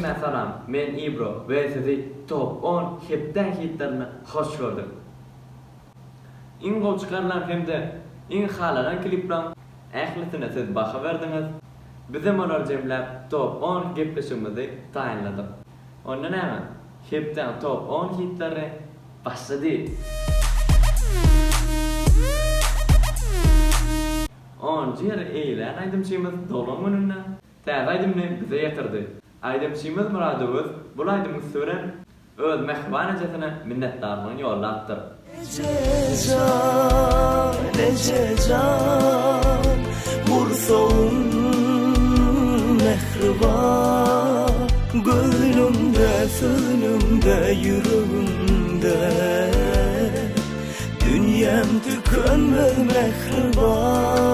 Hemmä salam, men Ibro we sizi Top on hepdäň hitlerinde hoş gördük. Iň gowy çykarylan hem-de iň halanan kliplaň ählisine siz baha berdiňiz. Bizem olary jemläp Top on gepleşigimizi taýynladyk. Onda näme, hepdäň Top on hitleri başlady! Onunjy ýeri eýelän aýdymçymyz doglan gününde täze aýdymyny bize ýetirdi. Aýdymçymyz Myrat Öwez bul aýdymyň üsti bilen öz mähriban ejesine minnetdarlygyny ýollapdyr. Eje jan, eje jan, gursagym mähriban, Göwnümde, sözümde, ýüregimde. Dünýäm tükenmez mähriban.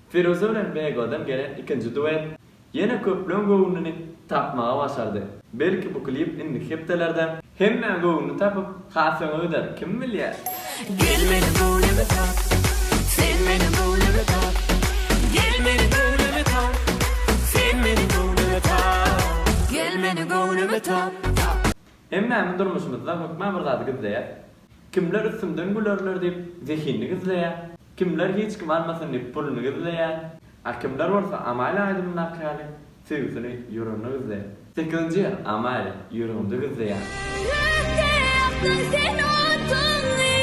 Firuze bilen Begodan gelen ikinji duet ýene köplügiň göwnüni tapmagy başardy. Belki bu klip indiki hepdelerde hemmäň göwnüni tapyp has öňe gider, kim bilýär? Gel meni göwnüme tap, sen meni göwnüme tap. Gel meni göwnüme tap, sen meni göwnüme tap. Gel meni göwnüme tap. Hemmämiz durmuşymyzda hökman bir zady gizleýäs. Kimler üstümden gülerler diýip zehinini gizleýär, kimler hiç kim almasyn diýip puluny gizleýär, a kimler bolsa Amalia aýdymyndaky ýaly söýgüsini ýüreginde gizleýär. Sekizinji ýer Amalia, ýüregimde gizleýän. Ýürekde ýakdyň sen otuňy,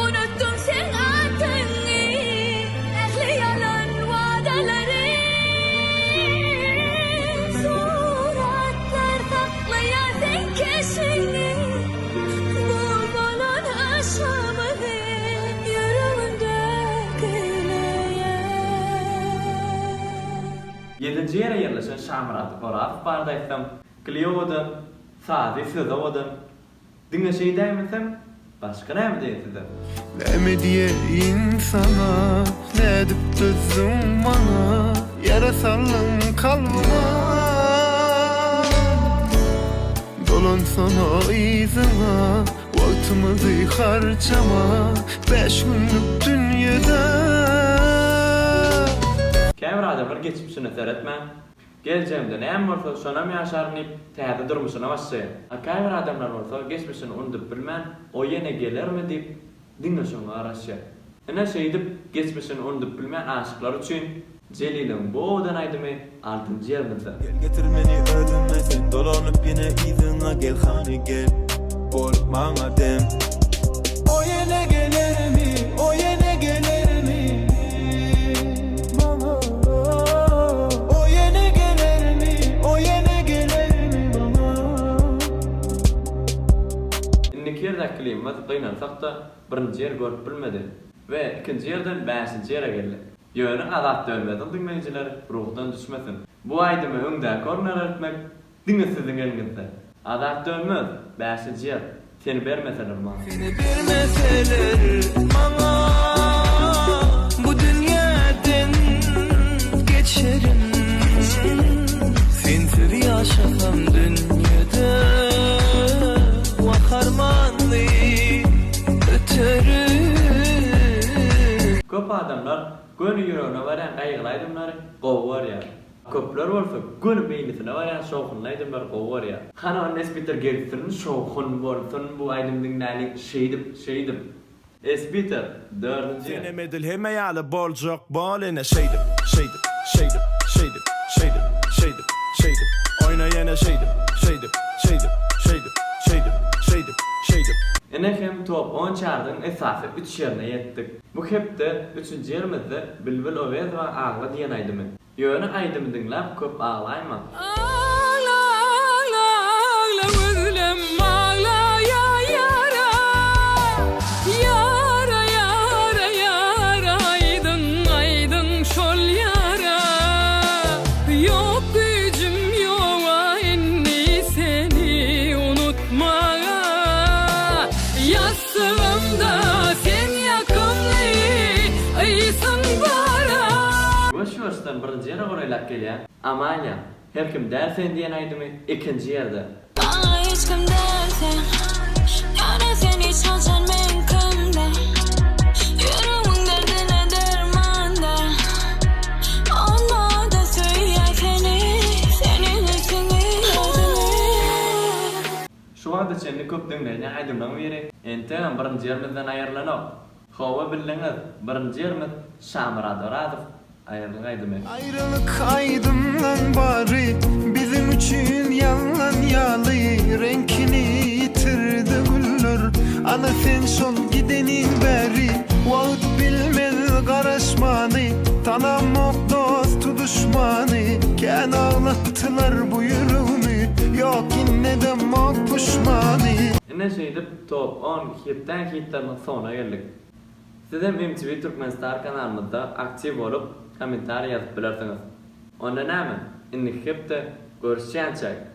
Unutdym seň atyňy, Ähli ýalan wadalary. Suratlar saklaýar seň keşbiňi, Bu bolan yşgymyzy ýüregimde gizleýän. Ýedinji ýere ýerleşen Şamyrat Orazow barada aýtsam, Kli owadan, sazy, sözi owadan. Diňe şeý däýmesem, başga näme diýeýin size? Näme diýeýin saňa, nädip dözdüň maňa, Ýara saldyň kalbyma. Dolansana yzyňa, wagtymyzy harjama, Bäş günlük dünýede. Käbir adamlar geçmişine seretmän, Geljegimde näme bolsa, şonam ýaşaryn diýip, täze durmuşyna başlaýar. A käbir adamlar bolsa geçmişini unudyp bilmän, o ýene gelermi diýip, diňe şoňa garaşýar. Ine şeýdip, geçmişini unudyp bilmän aşyklar üçin Jeliliň bu owadan aýdymy altynjy ýerimizde. Gel getir meni özüme sen dolanyp ýene yzyňa gel hany gel bol maňa dem. O ýene gelermi o ýene gelermi maňa O ýene gelermi o ýene gelermi maňa. Indiki ýerdäki klibimiz gynansak-da birinji ýeri görüp bilmedi we ikinji ýerden bäşinji ýere geldi. Ýöne Azat Dönmeziň diňleýjileri ruhdan düşmesin. Bu aýdymy öňdäki orunlara eltmek diňe siziň eliňizde. Azat Dönmez, bäşinji ýer, Seni bermeseler maňa. Seni bermeseler maňa Bu dünýäden geçerin Sensiz ýaşasam dünýede Wah armanly öterin. Köp adamlar göni ýüregine barýan gaýgyly aýdymlary gowy görýär. Köpler bolsa göni beýnisine barýan şowhunly aýdymlary gowy görýär. Hany onda Espiter gelsin şowhun bolsun bu aýdym diňläliň şeýdip şeýdip. Espiter dördünji. Senem edil hemme ýaly boljak bol ene şeýdip, şeýdip, şeýdip, şeýdip, şeýdip, şeýdip, şeýdip, oýna ýene şeýdip, şeýdip, şeýdip, şeýdip, şeýdip, şeýdip, şeýdip. Ine hem top on çardyň esasy üç ýerine ýetdik. Bu hepde üçünji ýerimizde Bilbil Owezowa Agla diýen aýdymy. Ýöne aýdymy diňläp köp aglaýmaň. Agla agla agla gözlem agla ýa ýara Ýara ýara ýara aýdyň aýdyň şol ýara Ýok güýjüm ýoga indi seni unutmaga Ýassygymda seň ýakymly ysyň bara. Ýuwaş-ýuwaşdan birinji ýere golaýlap gelýän Amalia, Her kim däl sen diýen aýdymy ikinji ýerde. Maňa hiç kim däl sen Ýöne sen hiç haçan meňkim däl Ýüregmiň derdine derman däl Onda-da söýýän seni Seniň üstüňi. diňlenýän aýdymlaryň biri entegem birinji ýerimizden aýrylanok. Hawa bildiňiz, birinji ýerimiz Şamyrat Orazow Aýralyk aýdymy. Aýralyk aýdymlaň bary biziň üçin ýalan ýaly Reňkini ýitirdi güller ana sen şol gideniň bäri Wagt bilmez garaşmany tanamok dosty duşmany Kän aglatdylar bu ýüregimi ýok indi edemok puşmany. Ine şeýdip top on hepdäň hitleriniň soňuna geldik. Sizem MTV Turkmen Star kanalymyzda aktiw bolup kommentariý ýazyp bilersiňiz. Onda näme, indiki hepde görüşýänçäk!